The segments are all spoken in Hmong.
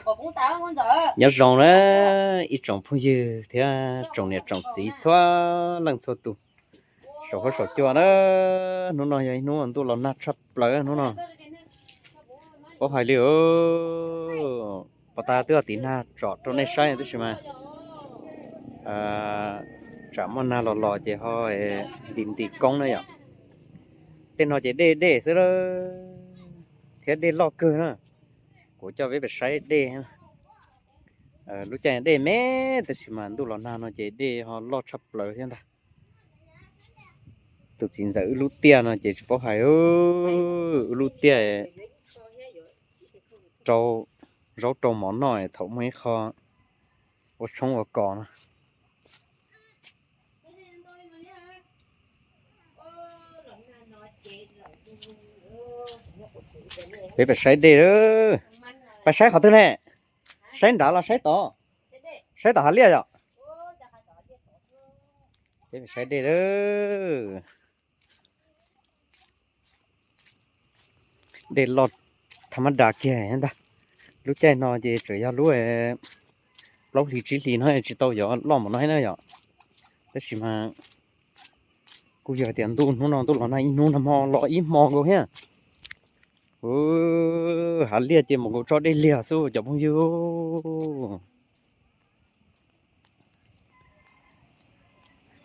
Nyob zoo na ib tsoom phooj ywg thiab tsoom niam tsoom txiv txhua leej txhua tus saum huab saum cua na. Hnub no yog ib hnub ntuj los nag tshaj plaws hnub no. Paub hais li, pos tas twb ua tiv nag tsom rau nej saib tab sis mas tsam muaj nag los los ces ho nti nti koob na yom. Tej no ces dej dej xwb thiab dej loj kawg na. Kuv coj peb pem saib dej. Lub caij dej me tab sis mas ntuj los nag no ces dej ho loj tshaj plaws thiab ntag. Tus txiv ntxawm wb lub tiaj no ces tsis paub hais, wb lub tiaj rau zaub rau mov noj thaum muaj ib qho ua tshoob ua kos no. Peb pais saib dej, pais saib qhov twg ne? Saib nrad los saib tod? Saib tom hav liaj yom. Peb pais saib dej. Dej loj tham mab das kiag ntag. Lub caij no ces tseem yog lub plaub hlis tsib hlis no tsis tau yuav loj mus no na yom. Tab sis mas kuj yog tias ntuj hnub no ntuj los nag ib hnub nag hmo los ib hmo nkaus thiab. Hav liaj ces mus nkaus tso dej liag xwb cov phooj ywg.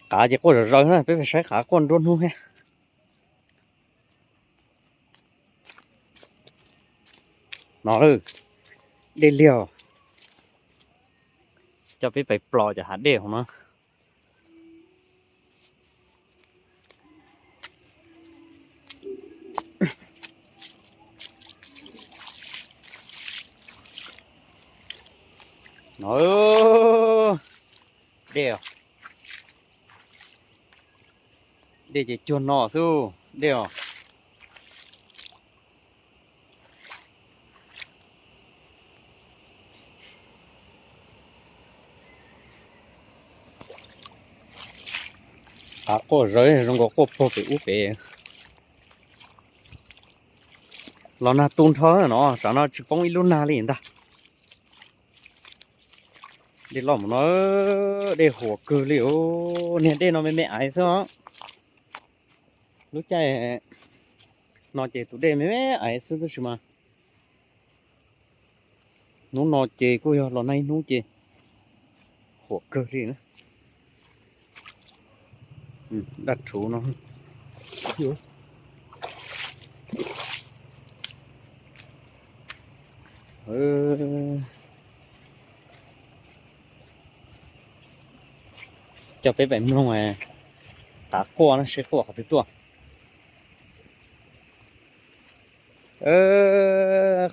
Qav ces quaj zom zaws na, peb pais saib qav quaj nruab hnub thiab. No, dej liag. Coj peb pais plos cov hav dej hauv no. No, dej, dej ces cuag no xwb dej os. Qav quaj zawv zoo nkaus quaj puag pem ub pem. Los nag tu nrho no, tsam no tsis poob ib lub nag li ntag. Dej loj mus no, dej huam kawg li os, niag dej no me me aiv xwb os. Lub caij no ces tus dej me me aiv xwb tab sis mas hnub no ces kuj yog los nag ib hnub ces huam kawg li na. Daj rhuv no. Coj peb pem mloog qav quaj no seb quaj qhov twg tuaj.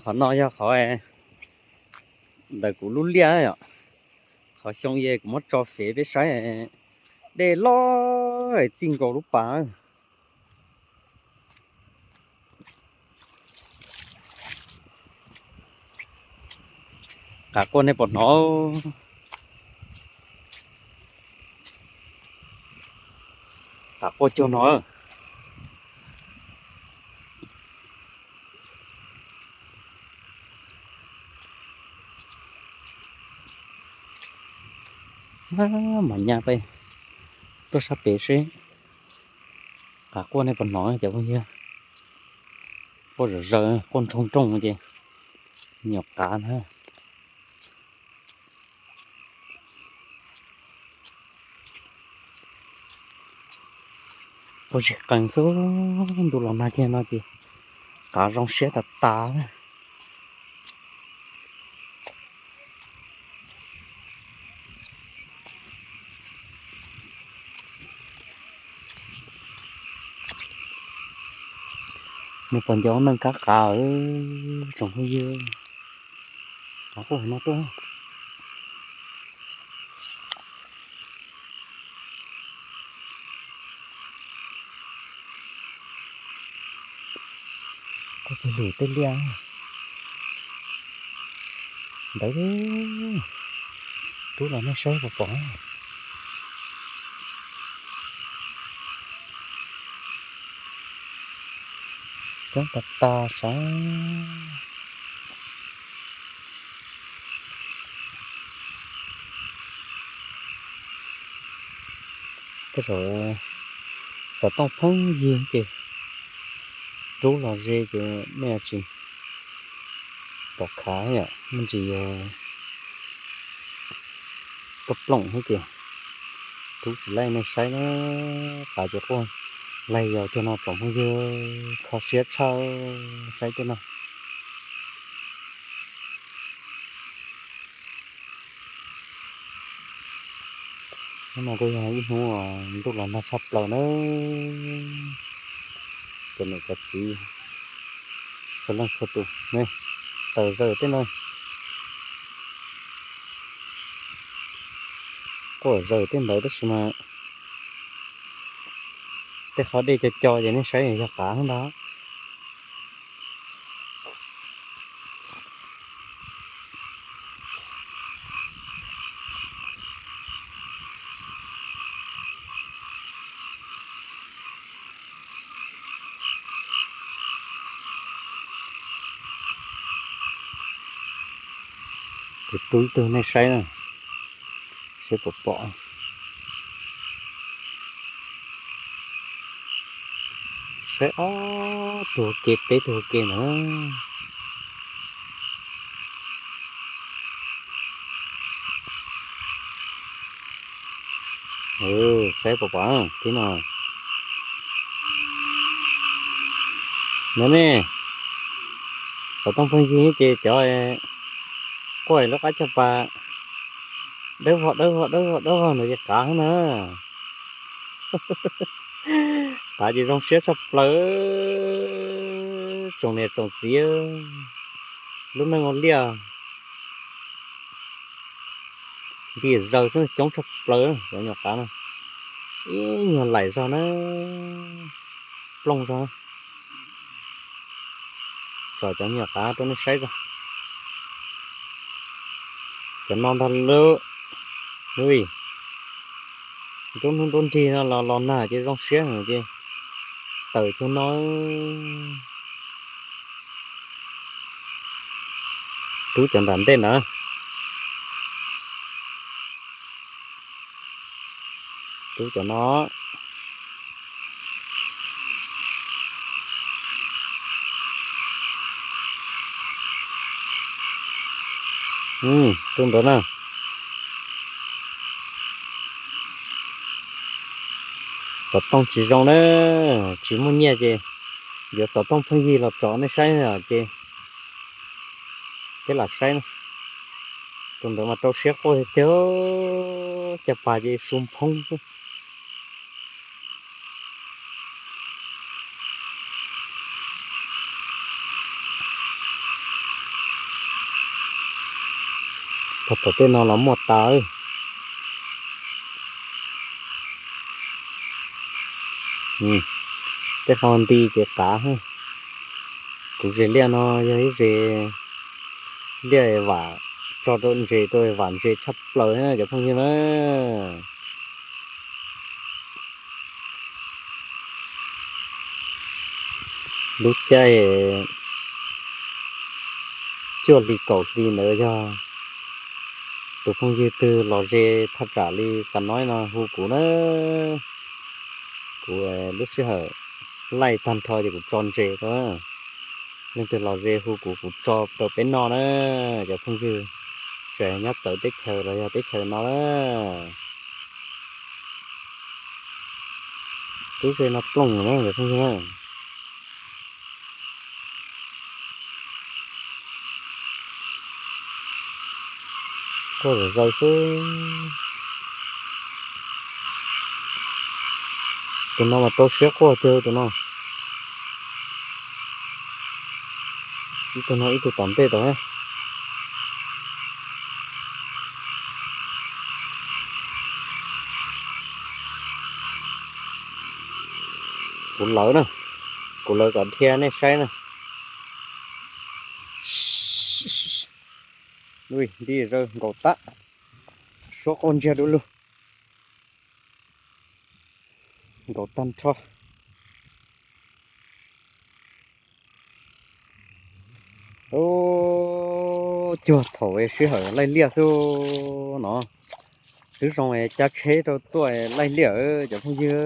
Qhov no yog qhov ntawm kuv lub liaj yom. Qhov xyoo es kuv muab tso fev peb saib, dej loj txij nkaus lub pas. Qav quaj nej puas hnov? Qav quaj cuag no. Mas nyaj peb tuaj sab pem seb qav quaj nej puas hnov cov phooj ywg. Quaj zom zaws, quaj nroo nroo ces nyuam qav na. Quaj zig qees xwb, ntuj los nag kiag no ces qav zoo siab tas tas. Nws puas nco neej kab qav tsoom phooj ywg? Qav quaj no tuaj. Quaj pug lwm tej liaj ntawd. Rub los nej saib puas pom. Coob tas tas sav. Tej zaum xov tooj pheej yig ces rub los ze ces nej tsis pom khav yom, me ntsis koj ploom thiab ces rub tsis laij nej saib na. Qav ces quaj laig yos cag no tsoom phooj ywg, kho siab tshaj, saib tej no. Hnub no kuj yog ib hnub ntuj los nag tshaj plaws na. Cov niam cov txiv txhua leej txhua tus ne, taws zaws tej no, quaj zaws tej ntawd tab sis mas tej qhov dej co co ces nej saib yog qav ntag. Kuv rub ib tug nej saib na, saib puas pom. Saib ob tug ke, peb tug ke ntawd. Saib puas pom tib no. Nov ne, xov tooj pheej yig ces cov quaj lub qab caj pas dawb vog dawb vog dawb vog dawb vog ntawd ces qav na. Qav ces zoo siab tshaj plaws. Tsoom niam tsoom txiv, lub neej ua liaj nti zaws xwb coob tshaj plaws cov nyuam qav no. Ib nyuag laim zog na, plooj zog na. Tsom cov nyuam qav rau nej saib tso. Cov no ntag lauj. Ui, nruab hnub nruab nrig no los los nag ces zoo siab ces taws cov no. Rub cov nram ntej na. Rub cov no. Rub ntawd na. Xov tooj tsis zoo na, tsis muaj nyiaj ces yuav xov tooj pheej yig los tsom nej saib ces peb lam saib na. Tus ntawd mas rau siab quaj tiag tiag, caj pas ces su nphoob xwb. Pog tom tej no los muaj tas. Tej qhov nti ces qav. Kuv zes liaj no yog ib zes liaj vam tso rau ntses rau vam ntses tshaj plaws cov phooj ywg na. Lub caij cuaj hli kaum hli ntawd yog tus phooj ywg twg los ze thaj tsam li Xa Noib no hu kuv na. Kuv lub sij hawm laij tag nrho ces kuv tso ntses rau. Leej twg los ze hu kuv, kuv tso rau peb noj na. Cov phooj ywg tseem nyob txawv teb chaws los yog teb chaws no na. Rub ze no plooj na cov phooj ywg na. Quaj zom zaws xwb. Tus no mas rau siab quaj tiag tus no. Ib tug no ib tug tom ntej tod. Kuv lawv na, kuv lawv kom dhia nej saib na. Ui, nti zaws nkaus tag, suab quaj ntsiag du lug, nkaus tag nrho. Ub, cuag thaum sij hawm laij liaj xwb no. Twb zoo es caij tsheb rau tuaj laij liaj cov phooj ywg.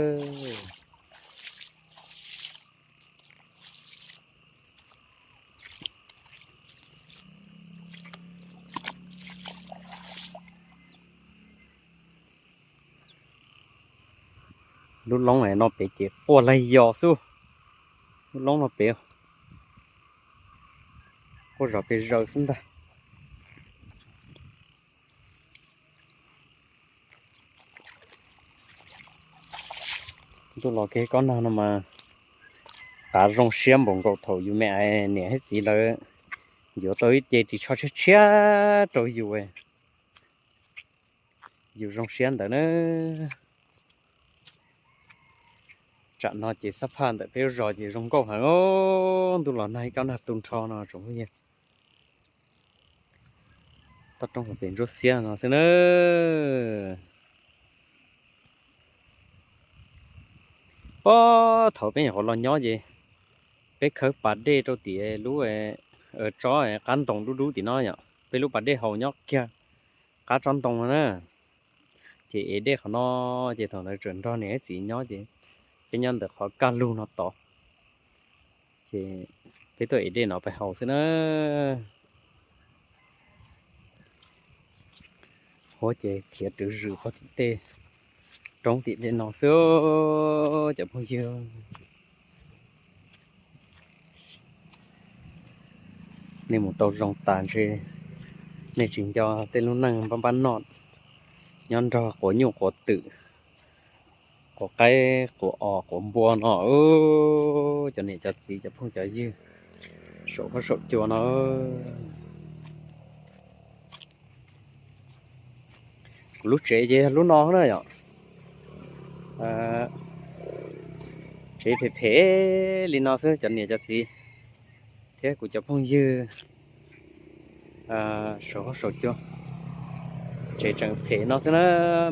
Lub loob no pem ces quaj laig yos xwb. Lub loob no pem quaj zom pes zaws xwb ntag. Ntuj los kev kob nag no mas qav zoo siab npaum nkaus thaum yus me niam thiab txiv lawv yuav tau ib ce ris tsho tshiab tshiab rau yus, yus zoo siab ntawd na. Tsam no ces xab phaj ntawm peb lub zos ces zoo nkauj heev os. Ntuj los nag ib kob nag tu nrho no tsoom phooj ywg. Toj roob hauv pes ntsuab xiab no xwb na. Puag thaum peb nyuam qhuav los nyob ces peb khawb pas dej rau tim lub tsob qab ntoo dub dub tim no yom, peb lub pas dej haus nyob kiag qab tsob ntoo no na. Ces ev dej qhov no, ces thaum ntawd tseem nrog niam txiv nyob ces peb nyob ntawm qhov kaj lug no tod, ces peb tuaj ev dej no pais haus xwb na. Huab ces khiav rwv zws puag tim tej roob tim tej no xwb cov phooj ywg. Nej mus tau zoo tas ntshe nej tsis nco tej lub neej npab npab noj nyob nrog quav nyuj quav twm, quav qaib quav os quav npua no. Cov niam cov txiv cov phooj cov ywg saum huab saum cua no. Kuv lub tsev ces yog lub no na yom. Tsev phem phem li no xwb cov niam cov txiv thiab kuv cov phooj ywg saum huab saum cua. Tsev tseem phem no xwb na,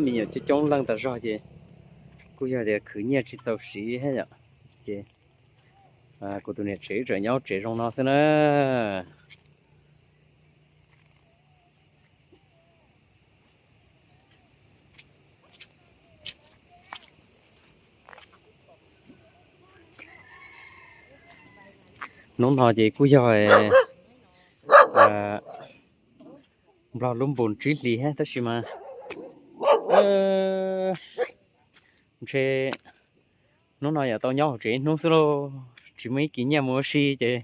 me nyuam coob coob leej tas zog ces kuj yog tias khwv nyiaj tsis txaus siv thiab yom. Ces kuv tus niam tsev tseem nyob tsev zoo no xwb na. Hnub no ces kuj yog Nplog lub npun tsib hlis thiab tab sis mas ntshe hnub no yuav tau nyob hauv tsev ib hnub xwb lauj, tsis muaj ib kis nyiaj mus ua si ces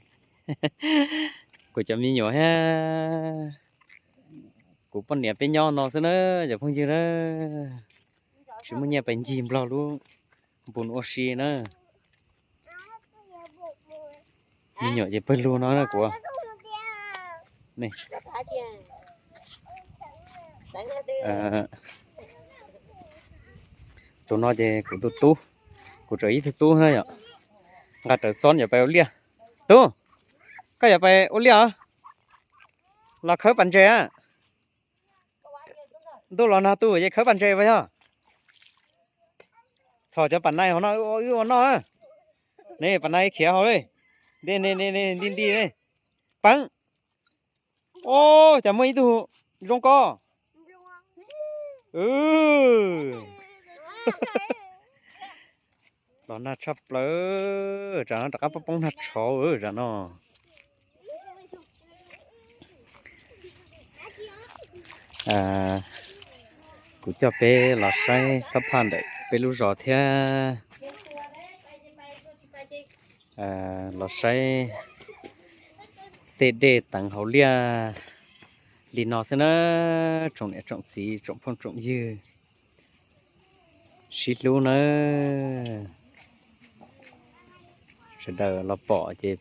kuv cov me nyuam thiab kuv poj niam peb nyob no xwb na, cov phooj ywg na. Tsis muaj nyiaj pais ncig Nplog lub npun ua si na. Me nyuam ces pawg lug no na kuv. Tus no ces kuv tus tub, kuv tseem ib tug tub na yom. Nqa rawv xob yuav pais ua liaj. Tub, koj yuav pais ua liaj os? Los khawb pas ntses a. Ntuj los nag tu ces khawb pas ntses pas yog. Txhom cov pas nai hauv no wb ua noj. Ne pas nai khiav hauv li. Nti nti nti nti. Peeb. Ob, cas muaj ib tug zoo ko. Los nag tshaj plaws, tsam no rov qab poob poob nag tshauv tsam no. Kuv coj peb los saib xab phaj ntawm peb lub zos thiab los saib tej dej teev hauv liaj li no xwb na. Tsoom niam tsoom txiv tsoom phooj tsoom ywg sib hlub nawb, sawv daws los pom ces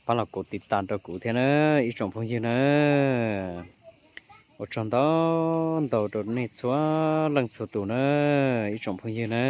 pab los kuv tiv tas rau kuv thiab na ib tsoom phooj ywg na. Ua tsaug ntau ntau rau nej txhua leej txhua tus na ib tsoom phooj ywg na.